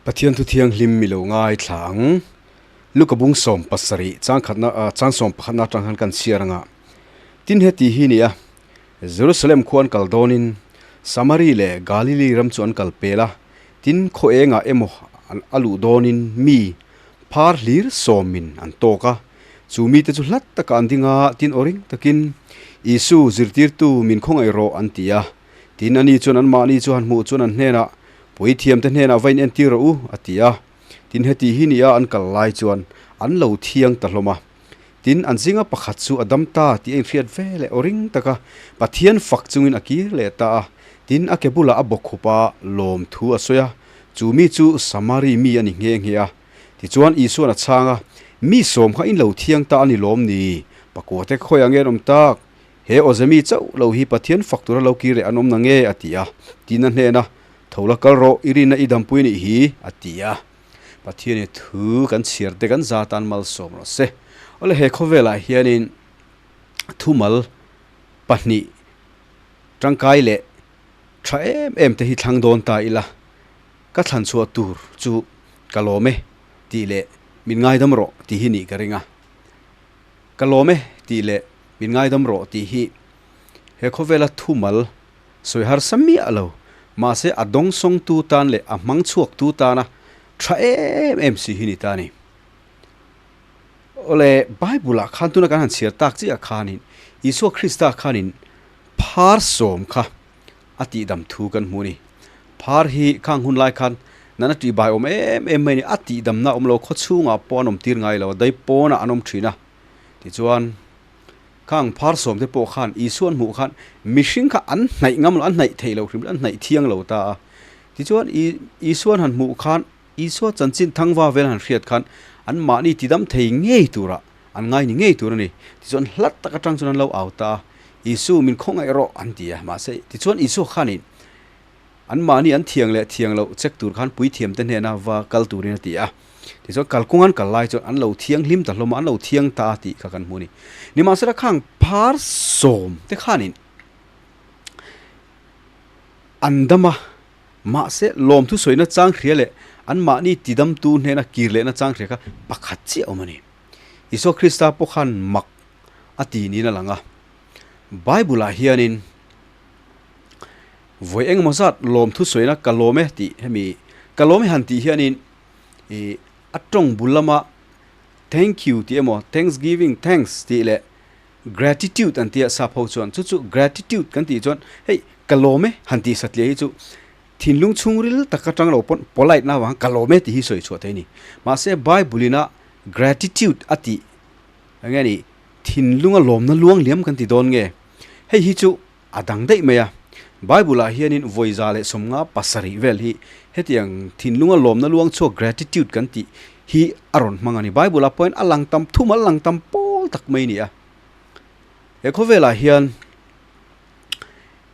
Pathian thu thianghlim mi lo ngaithla ang. Luka bung 17 chang khatna chang 11na atang khan kan chhiar anga. Tin heti hi nia, Jerusalem khu an kal dawnin Samari leh Galili ram chu an kal pel a, tin khaw engah emaw a luh dawnin mi phar hlir sawmin an tawk a. Chu mite chu hlat takah an ding a, tin aw ring takin, Isu, zirtirtu, min khawngaih rawh, an ti a. Tin, ani chuan anmahni chu han hmuh chuan an hnenah, Puithiamte hnenah va inentir rawh u, a ti a. Tin, heti hi nia an kal lai chuan an lo thiang ta hlawm a. Tin, an zinga pakhat chu a dam ta tih a inhriat ve leh aw ring taka Pathian fak chungin a kir leh ta a. Tin, a ke bulah a bawkkhup a, lawmthu a sawi a, chu mi chu Samari mi a ni nghe nghe a. Tichuan, Isua'n a chhang a, Mi sawm kha in lo thiang ta a ni lawm ni? Pakua te khawi ang en awm tak? He Awzemi chauh lo hi Pathian fak tura lo kir leh an awm na nge? a ti a. Tiin a hnena, Tho la kal rawh, i rinna i dampui nih hi, a ti a. Pathian i thu kan chhiar te kan za tan malsawm rawh se. Awle he khawvelah hianin thumal pahnih tangkai leh tha em em te hi thlang dawn ta ila, ka thlan chhuah tur chu ka lawm e tih leh min ngaidam rawh tih hi nih ka ring a. Ka lawm e tih leh min ngaidam rawh tih hi he khawvela thumal sawi harsa miah lo, mahse a dawngsawngtu tan leh a hmang chhuaktu tana tha em em si hi ni ta a ni. Awle, Bible-ah khan tuna kan han chhiar tak chiah khanin Isua Krista khanin phar sawm kha a tihdam thu kan hmu a ni. Phar hi khang hun lai khan nana tih bai awm em em mai a ni. A tihdamna awm lo, khawchhungah pawh an awm tir ngai lo, dai pawnah an awm thin a. Tichuan, khang phar sawm te pawh khan Isua an hmuh khan mihring kha an hnaih ngam lo, an hnaih theih lo hrim, an hnaih thiang lo ta a. Tichuan, Isua an han hmuh khan Isua chanchin thangva vel han hriat khan anmahni tidam thei ngei turah an ngai ni ngei tur a ni. Tichuan hlat tak atang chuan an lo au ta a, Isu min khawngaih rawh an ti a. Mahse tichuan Isua khanin anmahni an thiang leh thiang loh check tur khan puithiamte hnena va kal turin a ti a. Tichuan kalkawng an kal lai chuan an lo thianghlim ta hlawm a, an lo thiang ta a tih kha kan hmu a ni. Nimahsela khang phar sawm te khanin an dam a. Mahse, lawmthu sawina chang hria leh anmahni tidamtu hnena kir lehna chang hria kha pakhat chiah awm a ni. Isua Krista pawh khan mak a ti niin a lang a. Bible-ah hianin vawi engemaw zat lawmthu sawina ka lawm e tih hemi ka lawm e han tih hianin ih a tawng bul lama thank you tih emaw thanksgiving, thanks tih leh Gratitude an tia sap ho chuan chu chu gratitude kan tih chuan hei ka lawm e han tih satliah hi chu thinlung chhungril tak atang lo pawn polite na avang ka lawm e tih hi sawi chhuah thei a ni. Mahse Bible ina gratitude a tih eng nge ni thinlunga lawmna luang liam kan ti dawn nge hei hi chu a dang daih mai a. Bible ah hianin 1057 vel hi hetiang thinlunga lawmna luang chhuak gratitude kan tih hi a rawn hmang a ni. Bible ah pawhin a lang tam thum a lang tam pawl tak mai a ni a. He khawvelah hian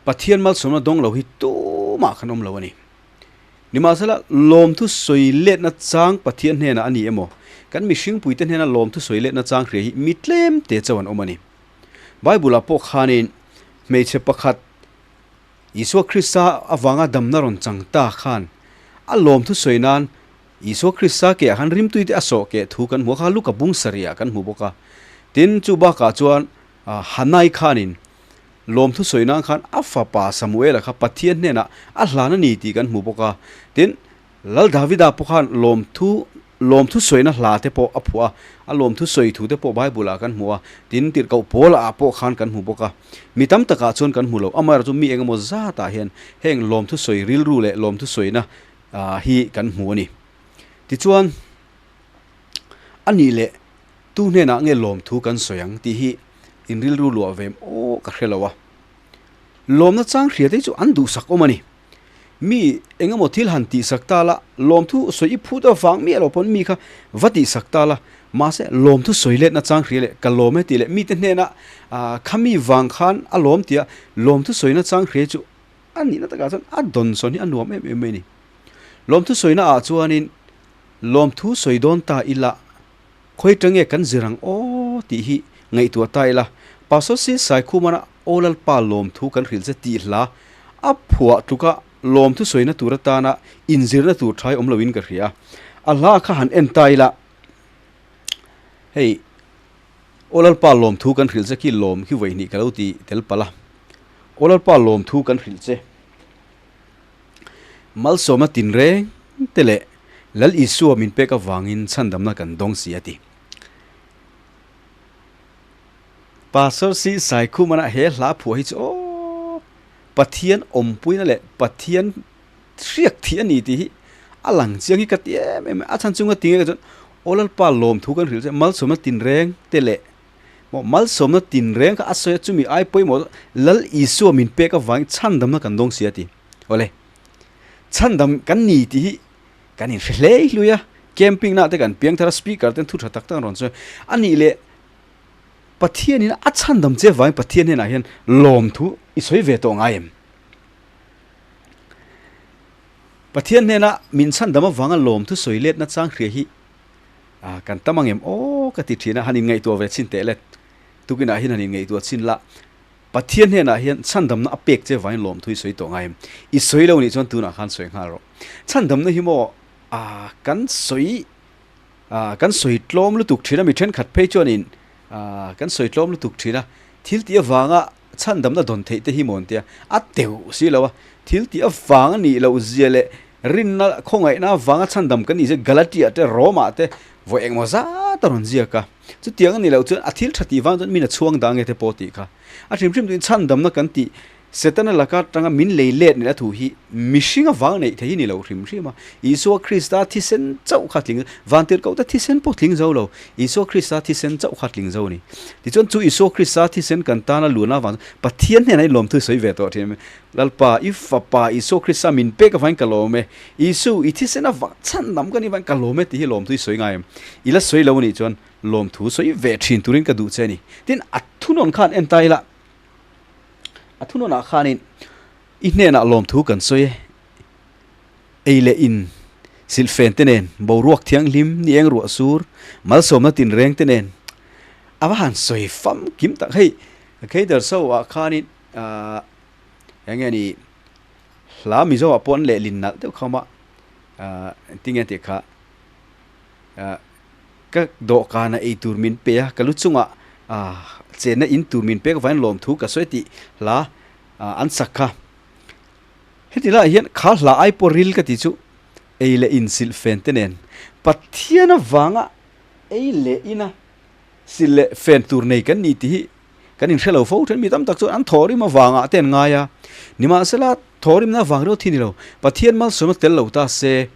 Pathian malsawmna dawng lo hi tumah kan awm lo a ni. Nimahsela lawmthu sawi letna chang Pathian hnenah a ni emaw, kan mihringpuite hnena lawmthu sawi letna chang hria hi mi tlem te chauh an awm a ni. Bible-ah pawh khanin hmeichhe pakhat Isua Krista avanga damna rawn chang ta khan a lawmthu sawi nan Isua Krista keah khan rimtuite a sawh keh thu kan hmu a, kha Luka bung sarihah kan hmu bawk a. Tin, chu bakah chuan Hanai khanin lawmthu sawi nan khan a fapa Samuela kha Pathian hnenah a hlan a ni tih kan hmu bawk a. Tin, Lal Davida pawh khan lawmthu lawmthu sawina hla te pawh a phuah a, a lawmthu sawi thu te pawh Bible ah kan hmu a, tin tirhkoh Paula ah pawh khan kan hmu bawk a. Mi tam takah chuan kan hmu lo, amaherawhchu mi engemaw zatah hian heng lawmthu sawi rilru leh lawmthu sawina hi kan hmu a ni. Tichuan, a nih leh tu hnenah nge lawmthu kan sawi ang tih hi in rilru luah ve aw ka hre lo a. Lawmna chang hria te hi chu an duhsak awm a ni. Mi engemaw thil han tihsak ta la, lawmthu sawi i phut avang miah lo pawn mi kha va tihsak ta la, mahse lawmthu sawi letna chang hria leh ka lawm e tih leh mite hnena khami vang khan a lawm tia lawmthu sawina chang hria chu a nihna takah chuan a dawn sawn hi a nuam em em mai a ni. Lawmthu sawina ah chuanin lawmthu sawi dawn ta ila khawi tange kan zir ang aw tih hi ngaihtuah ta ila, Pastor Sir Saikhumana Aw Lalpa lawmthu kan hrilh che tih hla a phuah tluka. lawmthu sawina tur atana inzirna tur thai awm loin ka hria. A hla kha han en ta ila, hei Aw Lalpa lawmthu kan hrilh che khi lawm khi vawihnih ka lo ti tel palh a. Aw Lalpa lawmthu kan hrilh che. Malsawmna tinreng te leh Lal Isua min pek avangin chhandamna kan dawng si a ti. Pastor Si Saikhumana he hla phuah hi chu aw Pathian awmpuina leh Pathian hriak thih a ni tih hi a lang chiang hi ka ti em em a, a chhan chunga ti nge chuan aw Lalpa lawmthu kan hrilh che malsawmna tinreng te leh maw malsawmna tinreng kha a sawi a chumi ai pawimawh Lal Isua min pek avangin chhandamna kan dawng si a ti. Awle chhandam kan ni tih hi kan inhre hlei hlui a, camping na te kan piang thar a speaker ten thu tha tak tak an rawn sawi a nih leh Pathianin a chhandam che avangin Pathian hnenah hian lawmthu i sawi ve tawh ngai em? Pathian hnena min chhandam avanga lawmthu sawi letna chang hria hi kan tam ang em aw ka ti thin a, han inngaihtuah ve chhin teh let. Tukinah hian han inngaihtuah chhin la, Pathian hnenah hian chhandamna a pek che avangin lawmthu i sawi tawh ngai em? I sawi lo nih chuan tunah khan sawi nghal rawh. Chhandamna hi maw kan sawi kan sawi tlawm lutuk thin a, mi thenkhat phei chuanin kan sawi tlawm lutuk thin a, thil tih avanga chhandamna dawn theih te hi maw an tia, a teuh si lo a, thil tih avang a nih loh zia leh rinna khawngaihna avanga chhandam kan nih zia Galatia te Roma te vawi engmaw zat a rawn ziak a, chutiang a nih loh chuan a thil tha tih vang chuan min a chhuang dang nge te pawh tih kha a hrim hrim tuin chhandamna kan tih Setana laka atanga min lei let nena thu hi mihring avang neih thei hi ni lo hrim hrim a. Isua Krista thisen chauh kha tling, vantirhkohte thisen pawh tling zo lo, Isua Krista thisen chauh kha tling zo a ni. Tichuan chu Isua Krista thisen kan tana luhna avang chuan Pathian hnenah i lawmthu sawi ve tawh thin. Lalpa, i Fapa Isua Krista min pek avangin ka lawm e. Isu, i thisen avang chhan lam ka nih avangin ka lawm e tih hi lawmthu i sawi ngai em? I la sawi lo a nih chuan lawmthu sawi ve thin turin ka duh che a ni. Tin, a thunawn khan en ta ila. A thunawnah khanin i hnenah lawmthu kan sawi e, ei leh in silhfen te nen, boruak thianghlim ni eng ruah sur, malsawmna tinreng te nen a va han sawi fam kim tak. Hei Keider so ah khanin ahh eng nge ni hla Mizo ah pawh an lehlin nalh deuh khawm a, ahh engtin nge tih kha ahh Ka dawhkana ei tur min pe a, ka lu chungah chenna in tur min pek avangin lawmthu ka sawi tih hla an sak kha. Heti laiah hian kha hla ai pawh ril ka tih chu ei leh in silh fen te nen Pathian avanga ei leh ina silh leh fen tur nei kan ni tih hi kan inhre lo fo then. Mi tam tak chuan an thawhrim avangah te an ngai a, nimahsela thawhrimna avang reuh thi ni lo, Pathian malsawmna tel lo ta se.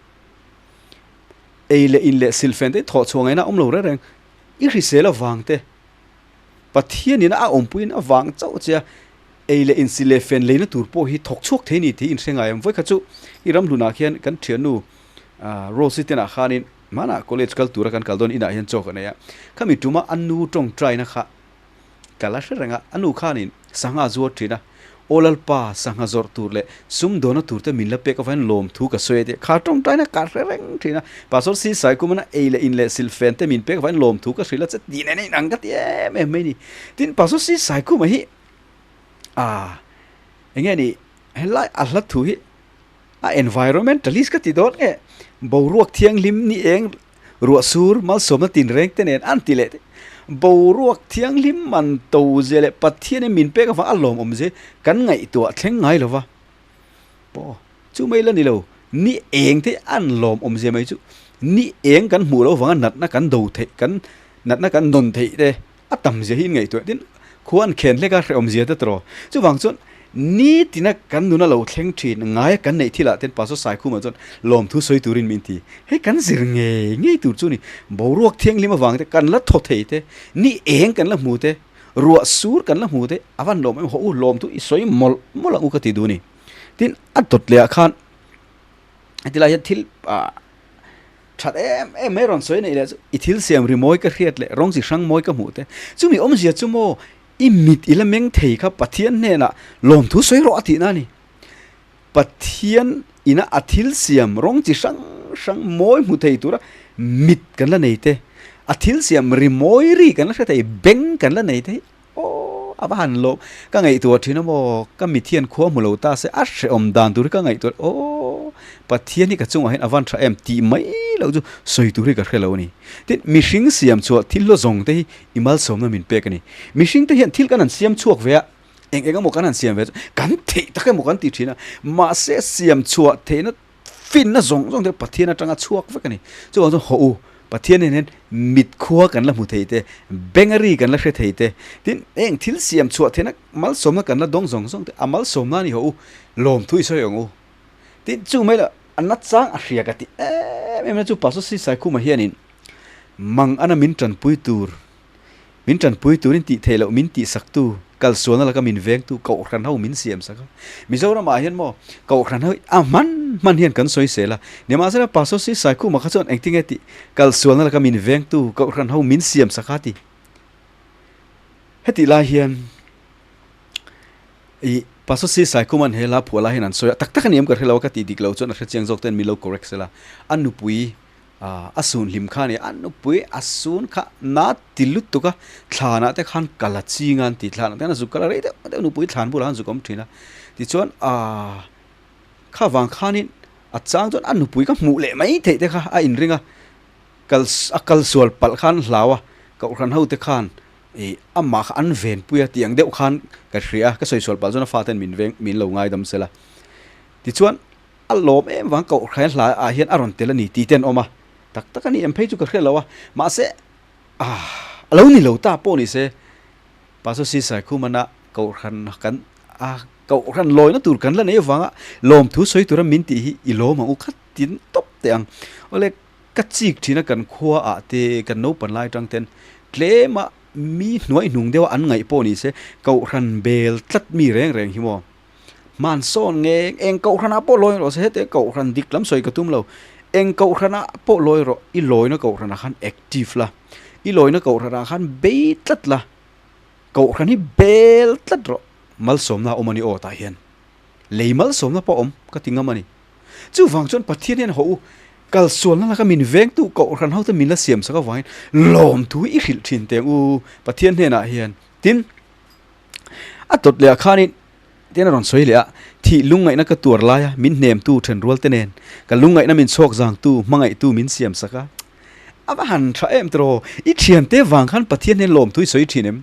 Ei leh in leh silfen te thawh chhuah ngaihna a awm lo reng reng. I hrisel avang te, Pathianin a awmpuiin avang chauh che a, ei leh in sil leh fen leina tur pawh hi thawk chhuak thei ni tih inhre ngai em? Vawikhat chu i ram hlunah khian kan thiannu Rose-i tenah khanin hmanah college kal tura kan kal dawn inah hian chaw ka nei a, khami tuma a nu tawngtaina kha Ka la hre reng a, a nu khanin sangha zuar thin a, Aw Lalpa, sangha zawrh tur leh sumdawna tur te min la pek avangin lawmthu ka sawi a ti a, kha tawngtaina ka hre reng thin a, Pastor Si Saikumana ei leh in leh silhfen te min pek avangin lawmthu ka hrilh a che ti nen a inang ka ti em em mai ni. Tin, Pastor Si Saikuma hi ah eng nge ni helai a hla thu hi a environmentalist ka ti dawn nge boruak thianghlim ni eng Ruah sur malsawmna tinreng te nen an ti leh te. Boruak thianghlim man to zia leh Pathianin min pek avang a lawmawm zia kan ngaihtuah thleng ngai lo va. Pawh chu mai la ni lo, ni eng te an lawmawm zia mai chu ni eng kan hmuh loh avanga natna kan do theih, kan natna kan dawn theih te A tam zia hi in ngaihtuah tin khua an khen hlek a hrehawm zia te tawh. Chuvang chuan nitina kan nuna lo thleng thin ngaia kan neih thilah ten Pastor Saikhuma chuan lawmthu sawi turin min ti. Hei kan zir ngei ngei tur chu ni. Boruak thianghlim avang te kan la thaw thei te, ni eng kan la hmu te, ruah sur kan la hmu te a van lawm em haw u lawmthu i sawi mawlh mawlh ang u ka ti duh a ni. Tin a dawt leh ah khan heti lai hian thil ah That em em mai rawn sawi neih leh chu i thil siam ri mawi ka hriat leh rawng chi hrang mawi ka hmuh te chumi awmzia chu maw i mit i la meng thei kha Pathian hnenah lawmthu sawi rawh a tihna a ni. Pathian ina a thil siam rawng chi hrang hrang mawi hmu thei tura mit kan la nei te, a thil siam ri mawi ri kan la hre thei, beng kan la nei te hi aw. A va han lawm, ka ngaihtuah thin a maw, ka mithian khua hmu lo ta se a hrehawm dan tur hi ka ngaihtuah aw Pathian hi ka chungah hian a van tha em tih mai loh chu sawi tur hi ka hre lo a ni. Tin, mihring siam chhuah thil hlaw zawng te hi i malsawmna min pek a ni. Mihring te hian thil kan han siam chhuak ve a, eng eng emaw kan han siam ve chu kan theih tak emaw kan ti thin a, mahse siam chhuah theihna finna zawng zawng te Pathian atanga chhuak vek a ni. Chuvang chuan haw u, Pathian hian hian mit khua kan la hmu thei te, bengari kan la hre thei te, tin eng thil siam chhuah theihna malsawmna kan la dawng zawng zawng te, a malsawmna a ni haw u, lawmthu i sawi ang u. Tin chu mai lah a nachang a hria ka ti em em na chu Pastor Si Saikhuma hianin mang ana min tanpui tur min tanpui turin tih theih loh min tihsak tu kalsualna laka min veng tu Kohhran ho min siam sak a. Mizoram ah hian maw Kohhran ho a hman hman hian kan sawi sel a. Nimahsela Pastor Si Saikhuma kha chuan engtinge tih kalsualna laka min veng tu Kohhran ho min siam sak a ti. Hetih lai hian I Pastor Si Saikhuman he hla phuah lai hian an sawi a, tak tak a ni em ka hre lo a, ka tih dik lo chuan a hre chiang zawk ten min lo correct sela. A nupui a sun hlim kha a ni a, a nupui a sun kha na ti lutuk a, thlanah te khan kal a ching a an ti, thlanah te khan a zuk kal a, rei deuh deuh nupui thlan bulah khan zuk awm thin a, tichuan aaa kha vang khanin a chang chuan a nupui kha hmuh leh mai theih te kha a inring a, kal a kal sual palh khan hlau a, kohhran ho te khan Ih, amah kha an venpui a tih ang deuh khan ka hria a, ka sawi sual pah chuan a faten min veng min lo ngaidam sela. Tichuan, a lawm em vang koh hrai hla ah hian a rawn tel a ni tih te an awm a, tak tak a ni em phei chu ka hre lo a, mahse, ah, a lo ni lo ta pawh ni se, Pastor Si Saikhumana kohhran kan a kohhran lawina tur kan la nei avanga lawmthu sawi tura min tih hi i lawm ang u kha tin tawp teh ang. Awle, Ka chik thin a kan khua ah te kan naupan lai atang ten tlem a mi hnuai hnung deuh a an ngaih pawh ni se kohhran bel tlat mi reng reng hi maw hmansawn nge eng kohhran ah pawh lawi rawh se hete kohhran dik lam sawi ka tum lo eng kohhran ah pawh lawi rawh i lawina kohhran ah khan active la i lawina kohhran ah khan bei tlat la kohhran hi bel tlat rawh malsawmna a awm a ni aw tah hian lei malsawmna pawh a awm ka ti ngam a ni. Chuvang chuan Pathian hian haw u, kalsualna laka min vengtu Kohhran hote min la siam sak avangin lawmthu i hrilh thin teng u Pathian hnenah hian. Tin, a tawt leh ah khanin tin a rawn sawi leh a, thih lungngaihna ka tuar laia min hnemtu thenrual te nen ka lungngaihna min chhawk zangtu hmangaihtu min siam sak a. A va han tha em tiraw? I thiante vang khan Pathian hian lawmthu i sawi thin em?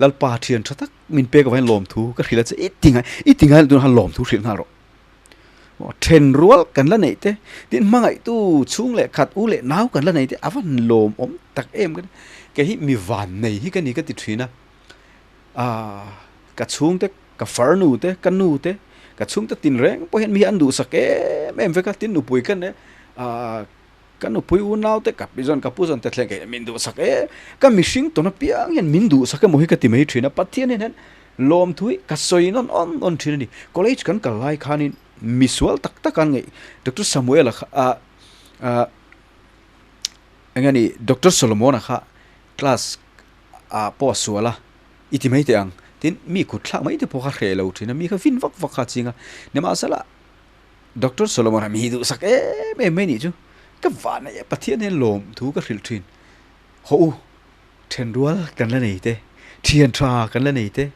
Lalpa thian tha tak min pek avangin lawmthu ka hrilh a che, i ti ngai, i ti ngai tun khan lawmthu hrilh nghal rawh. Then rual kan la neih te, tin hmangaihtu chhung leh khat u leh nau kan la neih te a van lawmawm tak em ka ti. Kei hi mi van nei hi ka ni ka ti thin a, aaa ka chhung te, ka farnu te, ka nu te, ka chhung te tin reng pawh hian mi hi an duhsak em em vek a, tin nupui ka nei a, aaa ka nupui unau te, ka pi zawn ka pu zawn te thleng kei min duhsak em, ka mihring tawn apiang hian min duhsak emaw hi ka ti mai thin a, Pathian hian hian Lawmthu hi ka sawi nawn awn awn thin a ni. College kan kal lai khanin misual tak tak an ngaih Doctor Samuel-a kha ah ah eng a ni Doctor Solomon-a kha class ah pawh a sual a i ti mai teh ang. Tin, mi kut thlak mai te pawh kha hreh lo thin a, mi kha vin vak vak kha a ching a. Nimahsela Doctor Solomon-a mi duhsak em em mai nih chu ka van e Pathian hian lawmthu ka hrilh thin. Hawh u, Thenrual kan la nei te, thian tha kan la nei te,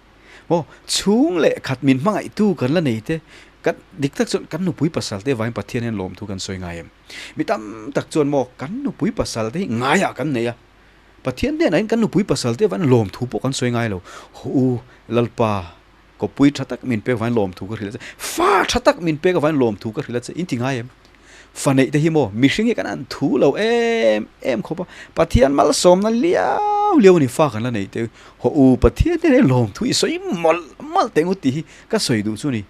maw chhung leh khat min hmangaihtu kan la nei te, kan dik tak chuan kan nupui pasal te vangin Pathian hian lawmthu kan sawi ngai em? Mi tam tak chuan maw kan nupui pasal te hi ngaiah kan nei a, Pathian hnenah hian kan nupui pasal te vangin lawmthu pawh kan sawi ngai lo. Haw u Lalpa, kawppui tha tak min pek vangin lawmthu ka hrilh a che, fa tha tak min pek avangin lawmthu ka hrilh a che, in ti ngai em? Fa neih te hi maw mihring hi kan an thu lo em em khawp a, Pathian malsawmna liau liau a ni fa kan la neih te haw u Pathian te nen lawmthu i sawi mawlh mawlh teh ngawt tih hi ka sawi duh chu ni.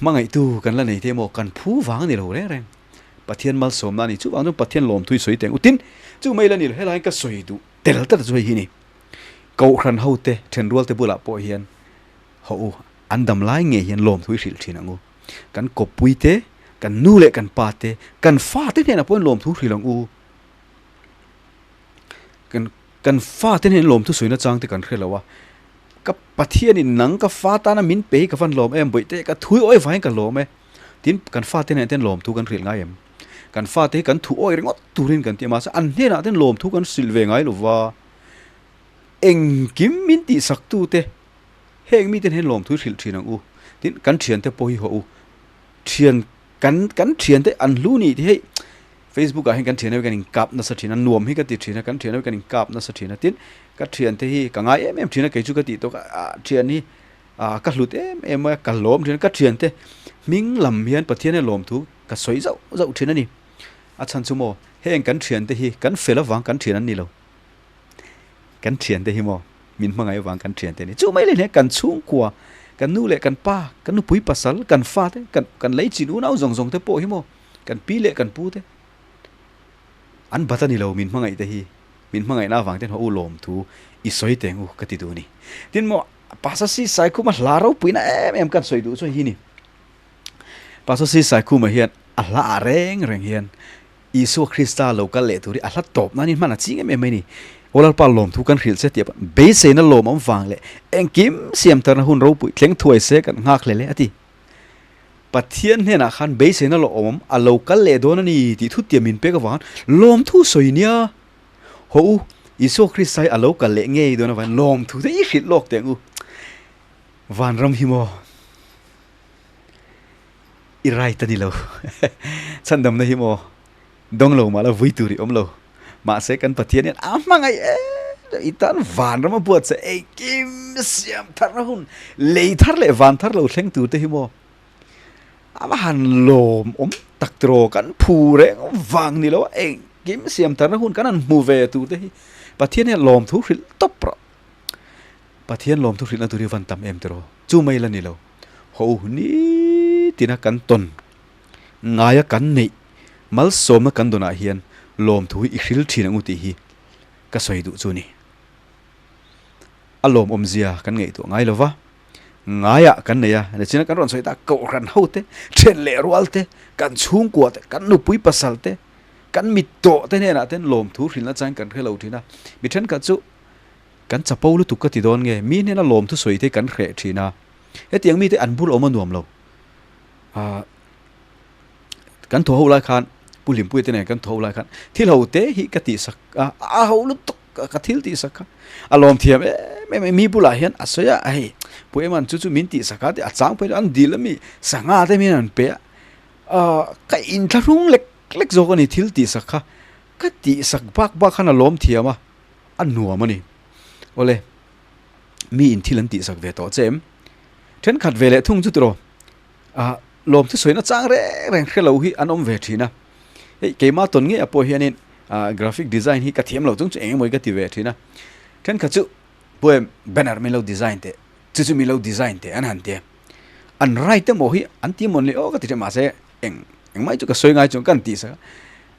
Hmangaihtu kan la nei te maw kan phu vang a ni lo reng reng. Pathian malsawmna a ni chuvang chuan Pathian lawmthu i sawi teh ngawt tin chu mai la ni lo helai ka sawi duh tel tel chu hei hi ni. Kohhran ho te thenrual te bulah pawh hian haw u an dam lai ngei hian lawmthu i hrilh thin ang u. Kan kawppui te, kan nu leh kan pa te, kan fa te hnenah pawhin lawmthu hrilh ang u. Kan kan fa te hnenah lawmthu sawina chang te kan hre lo a. Ka Pathianin nang ka fa tana min pe hi ka van lawm em bawihte ka thui awi vangin ka lawm e. Tin kan fa te hnenah ten lawmthu kan hrilh ngai em? Kan fa te hi kan thu awi ringawt turin kan ti a mahse an hnenah ten lawmthu kan hrilh ve ngai lo va. Engkim min tihsak tute heng miten hian lawmthu hrilh thin ang u. Tin, kan thiante pawh hi haw u. Thian kan kan thiante an hlu ni tih hei Facebook ah hian kan thian ho hi kan inkap nasa thin a, nuam hi ka ti thin a, kan thian ho hi kan inkap nasa thin a. Tin, ka thiante hi ka ngai em em thin a, kei chu ka tih tawk a, thian hi ah ka hlut em em mai a, ka lawm thin a, ka thiante hming lam hian Pathian hian lawmthu ka sawi zauh zauh thin a ni. A chhan chu maw, heng kan thiante hi kan fel avang kan thian an ni lo. Kan thiante hi maw, min hmangaih avang kan thiante a ni. Chu mai leh hle kan chhungkua, kan nu leh kan pa, kan nupui pasal, kan fate, kan kan lei chin unau zawng zawng te pawh hi maw, kan pi leh kan pu te an bat a ni lo min hmangaih te hi, min hmangaihna avang ten haw u lawm thu i sawi teng u ka ti duh a ni. Tin maw, Pastor Si Saikhuma hla ropuina em em kan sawi duh chu hi ni. Pastor Si Saikhuma hian a hla ah reng reng hian Isua Krista lo kal leh tur hi a hla tawp nan in hman a ching em em mai ni. Aw Lalpa lawmthu kan hrilh che tih a beiseina lawm awm vang leh engkim siam tharna hun ropui thleng thuai se kan nghak hle le a ti. Pathian hnenah khan beiseina lawm a lo kal leh dawn a ni tih thutiam min pek avang lawmthu sawi nia. Haw u, Isua Krista hi a lo kal leh ngei dawn avangin lawmthu te i hrilh lawk teh ang u. Vanram hi maw? I right a ni lo. Chhandamna hi maw dawng lo mah la vui tur i awm lo. Mahse kan Pathian hian a hmangaih em i tan vanram a buatsaih engkim siam tharna hun lei thar leh van thar lo thleng tur te hi maw a va han lawm awm tak tiraw kan phu reng vang ni lo a engkim siam tharna hun kan han hmu ve tur te hi Pathian hian lawmthu hrilh tawp rawh. Pathian lawmthu hrilhna tur hi van tam em tiraw chu mai la ni lo. Ho nitina kan tawn ngaia kan neih malsawmna kan dawnah hian lawmthu hi i hril thin ang u tih hi ka sawi duh chu ni. A lawmawmzia kan ngaihtuah ngai lova, ngaiah kan nei a, nichina kan rawn sawi ta kohhran ho te, then leh rual te, kan chhungkua te, kan nupui pasal te, kan mit tawh te hnenah ten lawmthu hrilhna chang kan hre lo thin a, mi thenkhat chu Kan chapo lutuk ka ti dawn nge, mi hnena lawmthu sawi te kan hreh thin a, hetiang mite an bul awm a nuam lo. Ahh kan thaw ho lai khan Pu Hlimpuia te nen kan thaw ho lai khan thil ho te hi ka tih sak a, a ho lutuk ka thil tih sak kha a lawm thiam em em a, mi bulah hian a sawi a, hei Pu Eman chu chu min tih sak a tih a chang phei an dil ami sangha te min an pe a, ahh ka inthlahrung lek lek zawk a ni thil tih sak kha, ka tih sak bak bak khan a lawm thiam a. A nuam a ni. Awle, mi in thil an tihsak ve tawh che em? Thenkhat ve leh thung chu tiraw, ah, lawmthu sawina chang reng reng hre lo hi an awm ve thin a. Hei, keimah tawn ngei ah pawh hianin, ah, graphic design hi ka thiam lo chung chu eng emaw hi ka ti ve thin a. Thenkhat chu, Poem banner min lo design teh, chu chu min lo design teh an han ti a. An right emaw hi an ti mawn leh aw ka ti thin, mahse eng eng mai chu ka sawi ngai chuan kan tih sak a.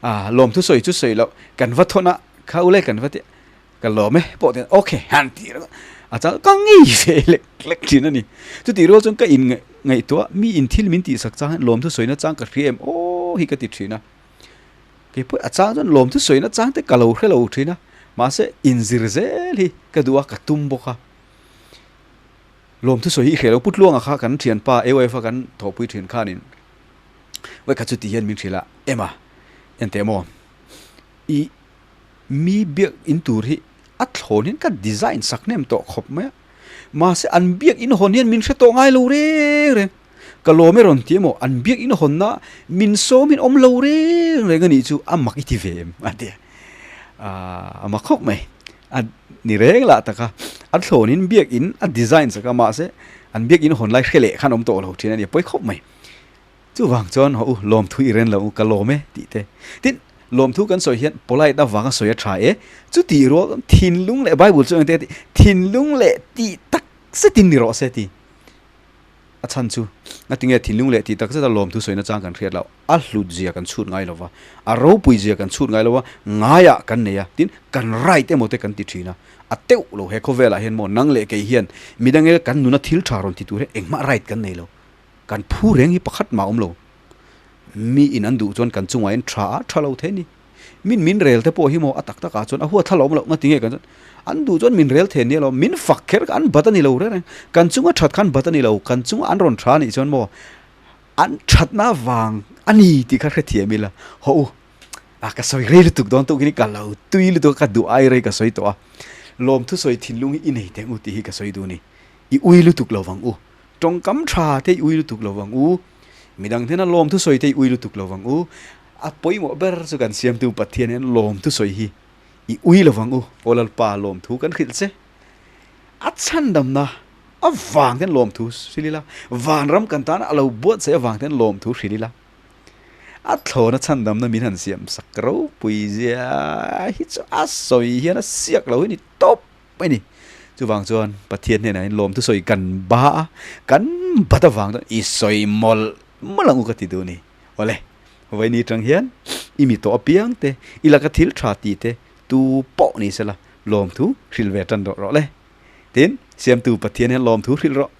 Ah, lawmthu sawi chu sawi loh, kan va thawn a, kha ule kan va ti, ka lawm e pawh tian ok han tih ringawt a chang ka ngei ve lek lek thin a ni. Chutih rual chuan ka in ngaihtuah mi in thil min tih sak chang hian lawmthu sawina chang ka hria em aw hi ka ti thin a. Kei pawh a chang chuan lawmthu sawina chang te ka lo hre lo thin a, mahse inzir zel hi ka duh a, ka tum bawk a. Lawmthu sawi hi i hre lo, Pu Tluanga kha kan thianpa AOF a kan thawhpui thin khanin Vawikhat chu ti hian min hrilh a, Emma, enteh maw, i mi biak in tur hi a thlawn hian ka design sak hnem tawh khawp mai a, mahse an biak in hawn hian min hre tawh ngai lo reng reng, ka lawm e rawn ti emaw, an biak in hawnna min sawm in awm lo reng reng a nih chu a mak i ti ve em a ti a, a mak khawp mai, a ni reng lah tak a, a thlawn in biak in a design sak a, mahse an biak in hawn lai hre leh khan awm tawh lo thin a ni, pawi khawp mai. Chuvang chuan haw u, lawmthu i ren lo u, ka lawm e tih te. Tin, lawmthu kan sawi hian polite avanga sawi a tha e. Chutih rual thinlung leh Bible chu engte a tih, thinlung leh tih tak zetin ni rawh se ti. A chhan chu, ngatinge thinlung leh tih tak zeta lawmthu sawina chang kan hriat loh, a hlut zia kan chhut ngai lo va, a ropui zia kan chhut ngai lo va, ngaiah kan nei a, tin, kan right emaw te kan ti thin a. A teuh lo he khawvelah hian maw nang leh kei hian midang kan nuna thil tha rawn ti tur hian engmah right kan nei lo. Kan phu reng hi pakhat mah awm lo. Mi in an duh chuan kan chungah hian tha a tha lo thei a ni. Min min rel te pawh hi maw a tak takah chuan a huat thla lo awm loh nga tinge kan chuan an duh chuan min rel thei nia lo min fak kher kha an bat a ni lo reng reng. Kan chunga that khan bat a ni lo kan chunga an rawn tha a nih chuan maw an thatna vang a ni tih kha hrethiam ila haw u a ka sawi rei lutuk dawn tuk hi ka lo tui lutuk a ka duh ai rei ka sawi tawh a. Lawmthu sawi thinlung hi i nei teh ang u tih hi ka sawi duh a ni. I ui lutuk lo vang u. Tawngkam tha te i ui lutuk lo vang u. Midang hnena lawmthu sawi te i ui lutuk lo vang u. A pawimawh ber chu kan siamtu Pathian hian lawmthu sawi hi i ui lo vang u. Aw Lalpa lawmthu kan hrilh che. A chhandamna avang hian lawmthu hrilh ila, vanram kan tana a lo buatsaih avang hian lawmthu hrilh ila. A thlawna chhandamna min han siam sak ropui zia hi chu a sawi hian a siak lo hi ni tawp mai ni. Chuvang chuan Pathian hnenah hian lawmthu sawi kan ba a, kan bat avang chuan i sawi mawlh mawlh ang u ka ti duh a ni. Awle, vawiin atang hian i mi tawh apiang te, i laka thil tha tih te tu pawh ni sela lawmthu hrilh ve tan rawh rawh le. Tin, Siamtu Pathian hian lawmthu hrilh rawh.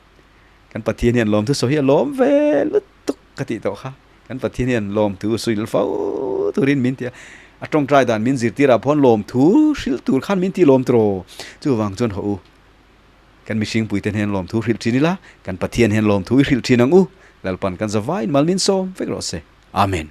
Kan Pathian hian lawmthu sawi hi a lawm ve lutuk ka tih tawh kha. Kan Pathian hian lawmthu suil fo turin min ti a, a tawngtai dan min zirtirah pawh lawmthu hrilh tur khan min ti lawm tawh. Chuvang chuan hawh u, kan mihring puite hian lawmthu hrilh thin ila, kan Pathian hian lawmthu i hrilh thin ang u. Lalpan kan zavaiin mal min sawm vek rawh se. Amen.